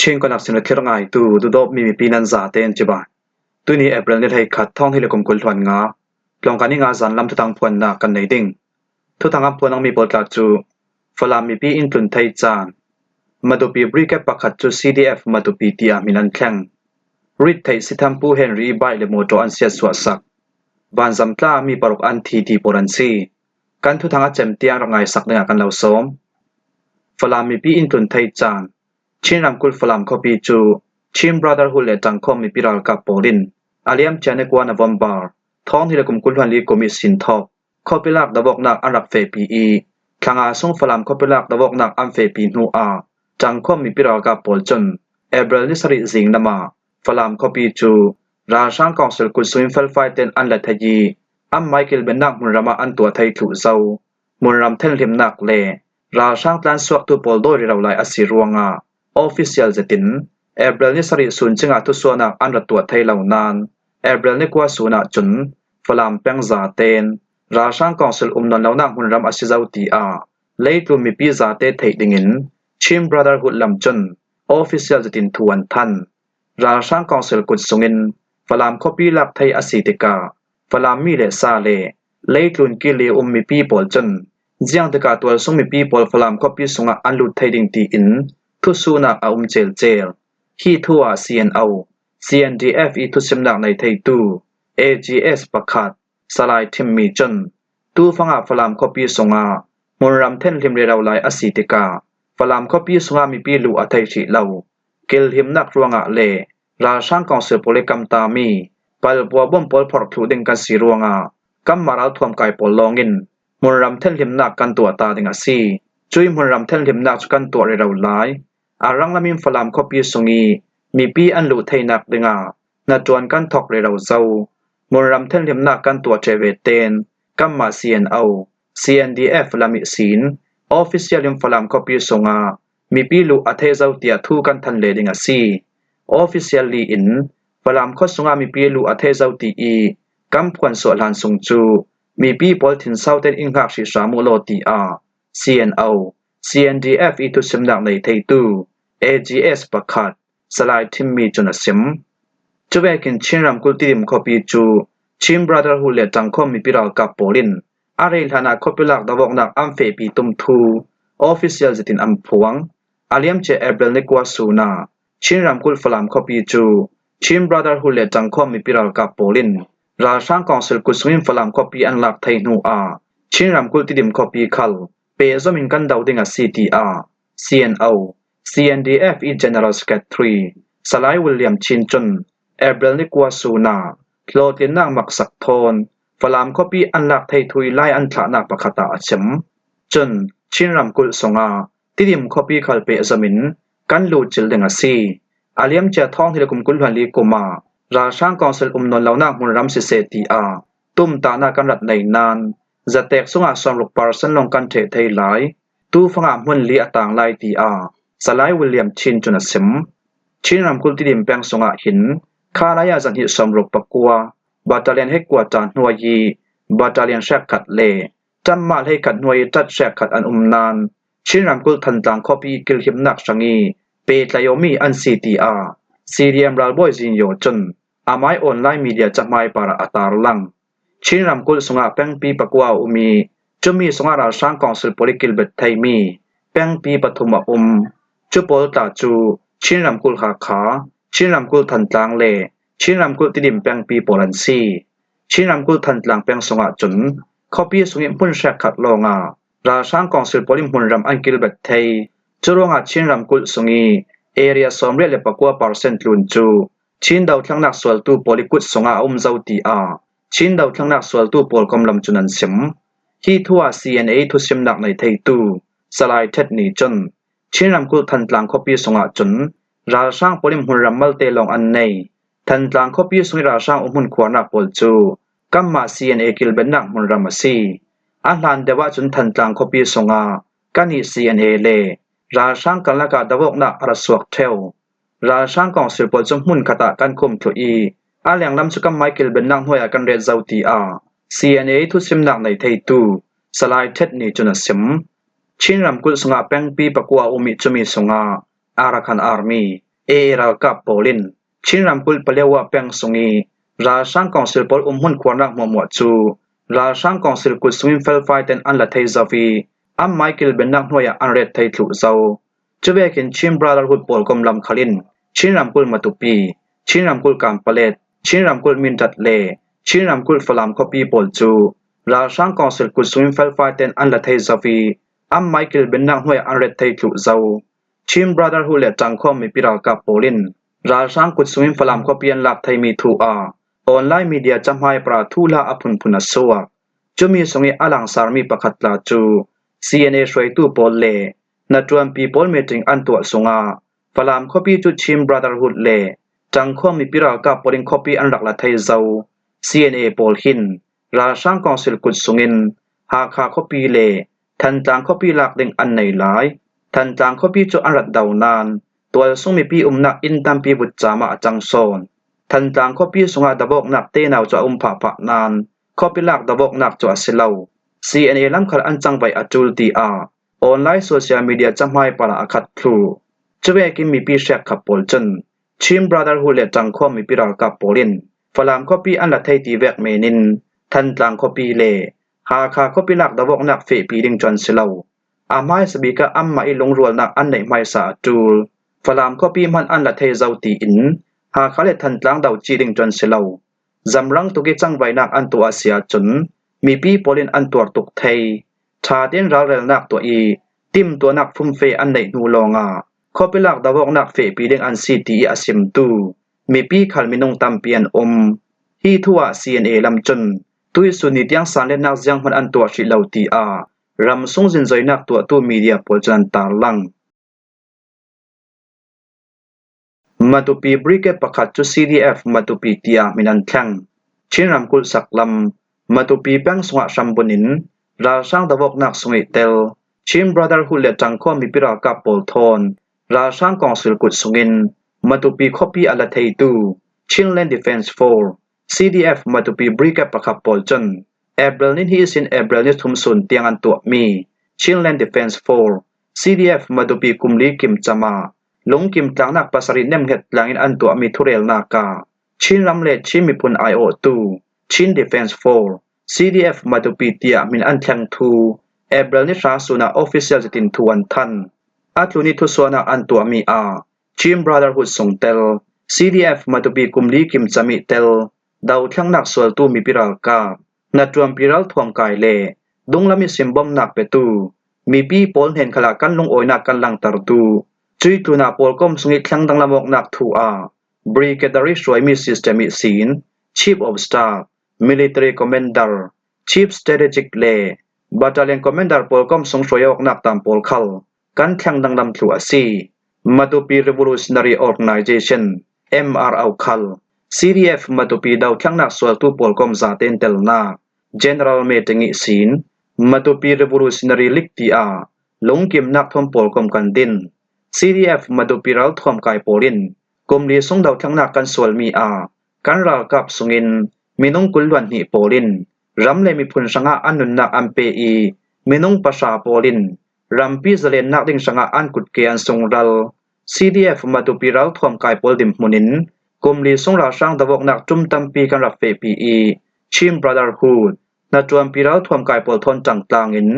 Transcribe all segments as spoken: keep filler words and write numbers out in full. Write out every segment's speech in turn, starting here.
Chin Connection a thlir ngaitu dudawpmi mipi nan zaten cibai. Tuni April ni hleikhat, thawng hnih le kum kul hluan nga, Tlawngkai ni nga zanlam thuthang phuanna kan nei ding. Thuthang a phuan ang mi pawl tla cu Falam mipi in tlun thei caan. Matupi Brigade pakhat cu C D F Matupi tiah min an thleng. Rit theih sithampu Henry bike le motor an siatsuahsak. Vanzam tla mi paruk an thi ti pawl an si. Kan thuthang a cem tiang rak ngaisak dingah kan lo sawm. Falam mipi in tlun thei caan. Chin ramkulh Falam khuapi cu Chin Brotherhood le ṭangkhawm mipi ralkap pawl in a liamcia ni kua November, thawng hnih le kum kul hluan li kum ihsin thawk khuapi lak dovawknak an rak fehpi i, thla nga sung Falam khuapi lak dovawknak an fehpi hnu ah ṭangkhawm mipi ralkap pawl cun April ni sarih zing lam ah Falam khuapi cu ralhrang council kut sungin felfai tein an la thei i, anmai kilbennak hmunram ah an tuah thei thluh zo. Hmunram thenhlimnak le ralhrang tlansuaktu pawl dawi rero lai a si ruangah official zetin April ni sarih sun cingah thusuahnak an rak tuah thei lo nain, April ni kua sun ah cun Falam peng zaten ralhrang council um nawn lonak hmunram a si zo tiah leitlun mipi zate theih dingin Chin Brotherhood lam cun official zetin thu an than. Ralhrang council kut sungin Falam khuapi lak thei a si tikah Falam mi le sa le leitlun kili um mipi pawl cun ziang tikah tualsung mipi pawl Falam khuapi sungah an lut thei ding tiin thusuhnak a um celcel. Hi thu ah C N O, C N D F i thusimnak nei theitu A G S pakhat Salai Thimmi cun, tufangah Falam khuapi sungah hmunram thenhlim rero lai a si tikah Falam khuapi sungah mipi luh a thei hrih lo. Kilhimnak ruangah le ralhrang council pawl i kamtami palpua bom pawl phorh thluh ding kan si ruangah kanmah ralthuam kai pawl lawngin hmunram thenhlimnak kan tuah ta ding a si. Cui hmunram thenhlimnak cu kan tuah rero lai. A ranglam in Falam khuapi sung i mipi an luh theinak dingah hnaṭuan kan thawk rero zo. Hmunram thenhlimnak kan tuah ṭe ve tein kanmah C N O, C N D F lam ihsin official in Falam khuapi sungah mipi luh a thei zo tiah thu kan than leh ding a si. Officially in Falam khua sungah mipi luh a thei zo ti i kan phuansuah hlan sung cu mipi pawl thinsau tein in hngak hrih hram uh law tiah C N O, C N D F i thusimnak nei theitu A G S pakhat Salai Thimmi cun a sim. Cuvekin Chin ramkulh Tidim khuapi cu Chin Brotherhood le ṭangkhawm mipi ralkap pawl in a rei hlanah khuapi lak dovawknak an fehpi tum thu official zetin an phuang. A liamcia April ni kua sun ah Chin ramkulh Falam khuapi cu Chin Brotherhood le ṭangkhawm mipi ralkap pawl in ralhrang council kut sungin Falam khuapi an lak thei hnu ah Chin ramkulh Tidim khuapi khal pehzom in kan do ding a si tiah C N O, C N D F i General Secretary Salai William Chin cun April ni kua sun ah hlawhtlinnak maksak thawn Falam khuapi an lak thei thu i lai an thlahnak pakhat ah a chim. Cun Chin ramkulh sungah Tidim khuapi khal pehzom in kan luhcil ding a si. A liamcia thawng hnih le kum kul hluan li kum ah ralhrang council um nawn lonak hmunram siseh tiah tumtahnak kan rat nei nain zatek sungah sawmruk percent lawng kan ṭheh thei lai. Tufangah hmun li a tang lai tiah Salai William Chin cun a sim. Chin ramkulh Tidim peng sungah hin khalai ah zahnih sawmruk pakua battalion headquarter hnuai i battalion hrekkhat le ṭanmah hleikhat hnuai i ṭat hrekkhat an um nain Chin ramkulh Thantlang khuapi kilhimnak hrang i pehtlaih awmi an si tiah C D M ralbawi Zin Yaw cun amai online media cahmai parah a tarlang. Chin ramkulh sungah pengpi pakua a um i cumi sungah ralhrang council pawl i kilbet theimi pengpi pathum a um. Cu pawl tla cu Chin ramkulh Hakha, Chin ramkulh Thantlang le Chin ramkulh Tidim pengpi pawl an si. Chin ramkulh Thantlang peng sungah cun khuapi sungih hmun hrekkhat lawngah ralhrang council pawl in hmunram an kilbet thei. Curuangah Chin ramkulh sungih area sawmriat le pakua percent tlun cu Chin dothlengnak sualtu pawl i kut sungah a um zo tiah Chin dothlengnak sualtu pawl komlam cun an sim. Hi thu ah C N A thusimnak nei theitu Salai Ṭhet nih cun Chin ramkulh Thantlang khuapi sungah cun ralhrang pawl in hmunram malte lawng an nei. Thantlang khuapi sungih ralhrang umhmun khuarnak pawl cu kanmah C N A kilbennak hmunram a si. A hlan deuh ahcun Thantlang khuapi sungah kan i C N A le ralhrang karlak ah dovawknak a ra suak ṭheu. Ralhrang council pawl cu hmun khat ah kan khum thluh i a lenglam cu kanmai kilbennak hnuai ah kan ret zo tiah C N A thusimnak nei theitu Salai Ṭhet nih cun a sim. Chin ramkulh sungah pengpi pakua a um i cumi sungah Arakan Army, A A ralkap pawl in Chin ramkulh Paletwa peng sung i ralhrang kawngsil pawl umhmun khuarnak hmuahhmuah cu ralhrang kawngsil kut sungin felfai ten an la thei zo i anmai kilvennak hnuai ah an ret thei thluh zo. Cuvekin Chin Brotherhood pawlkom lam khal in Chin ramkulh Matupi, Chin ramkulh Kanpalet, Chin ramkulh Mindat le Chin ramkulh Falam khuapi pawl cu ralhrang kawngsil kut sungin felfai ten an la thei zo i anmai kilvennak hnuai ah an ret thei thluh zo. Chin Brotherhood le Ṭangkhawm mipi ralkap pawl in ralhrang kut sungin Falam khuapi an lak theimi thu ah online media cahmai para thuhla a phunphun a suak. Cumi sung i a langsarmi pakhat tla cu C N A hruaitu pawl le hnaṭuanpi pawl meeting an tuah sungah Falam khuapi cu Chin Brotherhood le Ṭangkhawm mipi ralkap pawl in khuapi an rak la thei zo. C N A pawl hin ralhrang kawngsil kut sungin Hakha khuapi le Thantlang khuapi lak ding an nei lai. Thantlang khuapi cu an rat do nain tualsung mipi umnak inn tampi vutcam ah a cang sawn. Thantlang khuapi sungah davawknak tenau cu a um phahphah nain khuapi lak davawknak cu a si lo. C N A lam khal an cangvaih a ṭul tiah online social media cahmai parah a khat thluh. Cuvekin mipi hriakkhap pawl cun Chin Brotherhood le Ṭangkhawm mipi ralkap pawl in Falam khuapi an la thei ti vek men in Thantlang khuapi le Hakha khuapi lak davawknak fehpi ding cu an si lo. A hmaisabik ah anmah i lungrualnak an neih hmaisa a ṭul Falam khuapi hman an la thei zo tiin Hakha le Thantlang do cih ding cu an si lo. Zamrang tuk i cangvaihnak an tuah a si ahcun mipi pawl in an tuar tuk thei. Ṭha tein ralrelnak tuah i timtuahnak fumfe an neih hnu lawngah khuapi lak davawknak fehpi ding an si ti i a simtu mipi khal minung tampi an um. Hi thu ah C N A lam cun tuisun ni tiang sanletnak zianghman an tuah hrih lo tiah ramsung zinzoinak tuahtu media pawl cun an tarlang. Matupi Brigade pakhat cu C D F Matupi tiah min an thleng. Chin ramkulh saklam Matupi peng sungah hrambun in ralhrang davawknak sung i tel Chin Brotherhood le Ṭangkhawm mipi ralkap pawl thawn ralhrang kawngsil kut sungin Matupi khuapi a la theitu Chinland Defence Force, C D F Matupi Brigade pakhat pawl cun April ni hnih ihsin April ni thum sun tiang an tuahmi Chinland Defence Force, C D F Matupi kum li kim cam ah lungkim tlaknak pasarih nemhnget tlangin an tuahmi thurelnak ah Chin ram le Chin miphun aiawhtu Chin Defence Force, C D F Matupi tiah min an thleng thu April ni hra sun ah official zetin thu an than. A tluni thusuahnak an tuahmi ah Chin Brotherhood sungtel, C D F Matupi kum li kim cam i tel, dothlennak sualtu mipi ralkap, hnaṭuanpi ralthuam kai le dunglam i simbawmnak petu mipi pawl hnen khalah kan lungawinak kan langtertu, cui tlunah pawlkom sung i thleng danglam awknak thu ah Brigadier i hruaimi system ihsin Chief of Staff, Military Commander, Chief Strategic le Battalion Commander pawlkom sung hruai awknak tam pawl khal kan thleng danglam thluh a si. Matupi Revolutionary Organization, M R O khal, C D F Matupi dothlennak sualtu pawlkom zaten telnak, General Meeting ihsin, Matupi Revolutionary League tiah lungkimnak thawn pawlkom kan din. C D F Matupi ralthuam kai pawl in kum li sung dothlennak kan sualmi ah kan ralkap sungin minung kul hluan hnih pawl in ram le miphun hrangah an nunnak an pe i minung pahra pawl in rampi zalennak ding hrangah an kutke an sungral. C D F Matupi ralthuam kai pawl dinhmun in kum li sung ralhrang doawknak ṭum tampi kan rak fehpi i Chin Brotherhood, hnaṭuanpi ralthuam kai pawl thawn ṭangtlang in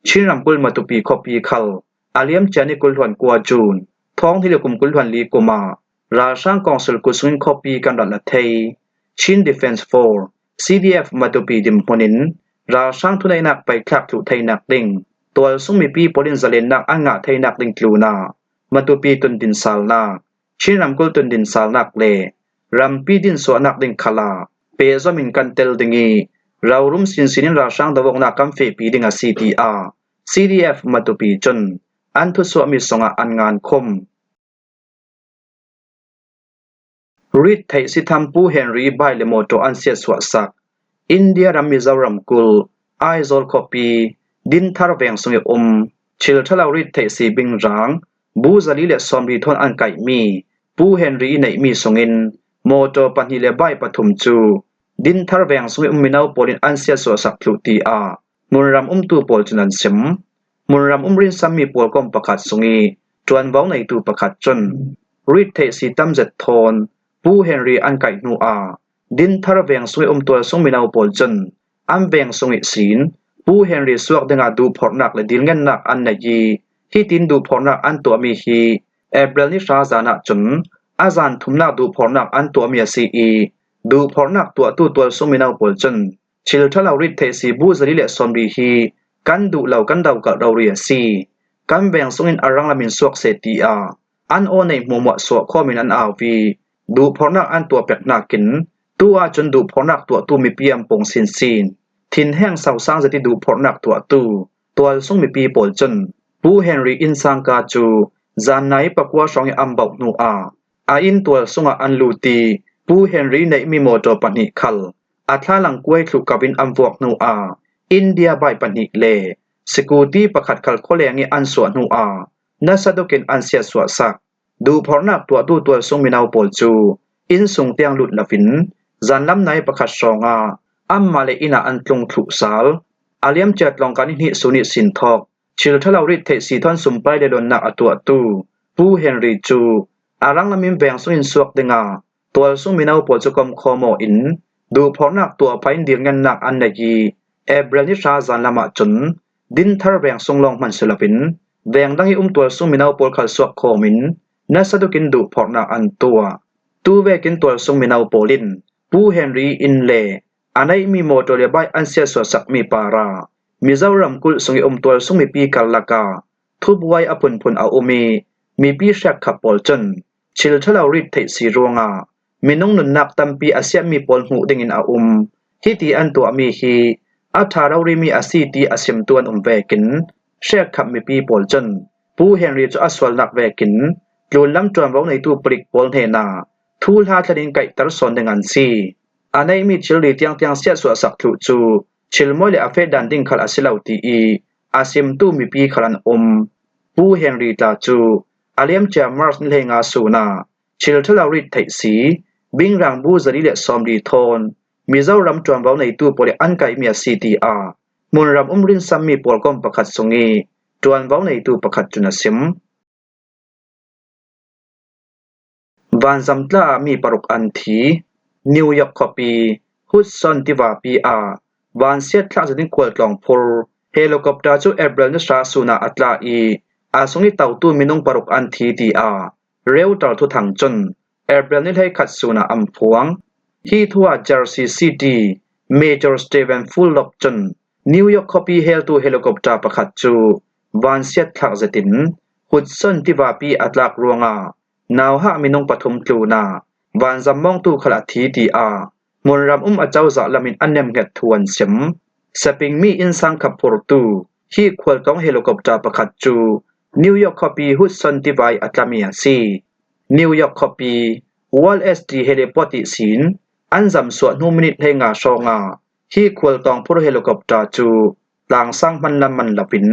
Chin ramkulh Matupi khuapi khal a liamcia ni kul hluan kua June, thawng hnih le kum kul hluan li kum ah ralhrang kawngsil kut sungin khuapi kan rak la thei. Chin Defence Force, C D F Matupi dinhmun in ralhrang thuneihnak paihthlak thluh theinak ding, tualsung mipi pawl in zalennak an ngah theinak ding tlunah Matupi tundinsalnak, Chin ramkulh tundinsalnak le rampi dinsuahnak ding khalah pehzom in kan tel ding i, ralrum sinsin in ralhrang doawknak kan fehpi ding a si, tiah C D F Matupi cun an thusuahmi sungah an ngan khum. Rit theih si tham Pu Henry i bike le mawṭaw an siatsuahsak. India ram Mizoram kulh Aizawl khuapi Dinthar veng sung i um thil ṭhalo rit theih si bingrang bu zali le sawmli thawn an kaihmi Pu Henry i neihmi sungin mawṭaw pahnih le bike pathum cu Dinthar veng sung i um mino pawl in an siatsuahsak thluh, tiah hmunram umtu pawl cun an sim. Hmunram um rinsammi pawlkom pakhat sung i ṭuanvo neitu pakhat cun rit theih si tam zet thawn Pu Henry an kaih hnu a, Dinthar veng sung i um tualsung mino pawl cun an veng sung ihsin Pu Henry suak dinga duhphorhnak le dilngennak an nei i, hitin duhphorhnak an tuahmi hi April ni hra zan ah cun a zan thumnak duhphorhnak an tuahmi a si i, duhphorhnak tuahtu tualsung mino pawl cun thil ṭha lo rit theih si bu zali le sawmli hi kan duh lo, kan dokalh rori a si. Kan veng sungin a ranglam in suak seh, tiah an aw neih hmuahhmuah suah khawmin an au i, duhphorhnak an tuah pek hnakin tu ahcun duhphorhnak tuahtu mipi an pung sinsin. Thinheng sosang zet i duhphorhnak tuahtu tualsung mipi pawl cun Pu Henry innsangka cu zan nai pakua hrawng i an bauh hnu ah a inn tual sungah an lut i, Pu Henry neihmi mawṭaw pahnih khal a thlalang kuai thluh kap in an vuak hnu ah India bike pahnih le scooty pakhat khal khualeng i an suah hnu ah nasa dukin an siatsuahsak. Duhphorhnak tuahtu tualsung mino pawl cu innsung tiang lut loin zanlam nai pakhat hrawngah anmah le inn ah an tlung thluh sal. A liamcia tlawngkan i hnih sun ihsin thawk thil ṭha lo rit theih si thawn sumpai le luannak a tuahtu Pu Henry cu a ranglam in veng sungin suak dinga tualsung mino pawl cu komkhawm aw in duhphorhnak tuah pha in dilngennak an nei i, April ni hra zanlam ahcun Dinthar veng sung lawng hman si loin veng dang i um tualsung mino pawl khal suak khawmin nasa dukin duhphorhnak an tuah. Tu vekin tualsung mino pawl in Pu Henry inn le a neihmi mawṭaw le bike an siatsuahsakmi parah Mizoram kulh sung i um tualsung mipi karlak ah thubuai a phunphun a um i, mipi hrekkhat pawl cun thil ṭha lo rit theih si ruangah minung nunnak tampi a siatmi pawl hmuh dingin a um. Hiti an tuahmi hi a ṭha rorimi a si ti a simtu an um vekin hrekkhat mipi pawl cun Pu Henry cu a sualnak vekin tlunlam ṭuanvo neitu palik pawl hnenah thuhla thlanin kaihter sawn ding an si. A neihmi thilri tiangtiang siatsuahsak thluh cu thil mawi le a feh dan ding khal a si lo ti i a simtu mipi khal an um. Pu Henry tla cu a liamcia March ni hleinga sun ah thil ṭha lo rit theih si bingrang bu zali le sawmli thawn Mizoram ṭuanvo neitu pawl i an kaihmi a si, tiah hmunram um rinsammi pawl kong pakhat sung i ṭuanvo neitu pakhat cun a sim. Vanzam tla ah mi paruk an thi. New York khuapi Hudson tivapi ah vansiat thlak zetin khualtlawng phur helicopter cu April ni hra sun ah a tla i, a sung i totu minung paruk an thi, tiah Reuters thuthang cun April ni hleikhat sun ah an phuang. Hi thu ah Jersey City Mayor Stephen Fulop cun New York khuapi heltu helicopter pakhat cu vansiat thlak zetin Hudson tivapi a tlak ruangah nauhak minung pathum tlunah vanzam mawngtu khal a thi, tiah hmunram um acozah lamin an nemhnget thu an sim. Sapingmi innsang kha phurtu hi khualtlawng helicopter pakhat cu New York khuapi Hudson tivai a tlami a si. New York khuapi Wall Street heliport ihsin an zamsuah hnu minute hleinga hrawngah hi khualtlawng phur helicopter cu tlangsang hmanlam man loin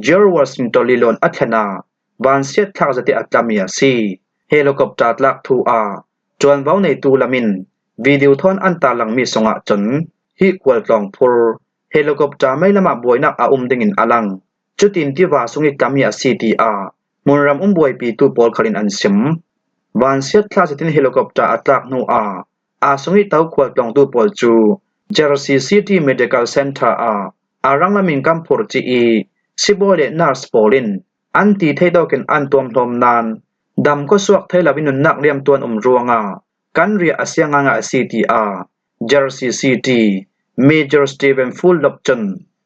George Washington lilawn a thlen ah vansiat thlak zet i a tlami a si. Helicopter tlak thu ah ṭuanvo neitu lamin video thawn an tarlangmi sungah cun hi khualtlawng phur helicopter meilam ah buainak a um dingin a lang. Cutin tiva sung i tlami a si, tiah hmunram um buaipitu pawl khalin an sim. Vansiat thlak zetin helicopter a tlak hnu ah a sung i to khualtlawngtu pawl cu Jersey City Medical Center ah a ranglam in kan phurh cih i, sibawi le nurse pawl in an ti thei dawkin an tuamhlawm nain dam khuasuak thei loin nunnak liamtu an um ruangah kan riah a sia ngaingai a si, tiah Jersey City Mayor Stephen Fulop cun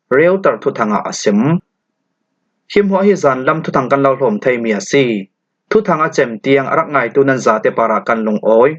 Reuters thuthang ah a sim. Hi hmuah hi zanlam thuthang kan lo hlawm theimi a si. Thuthang a cem tiang a rak ngaitu nan zate parah kan lungawi.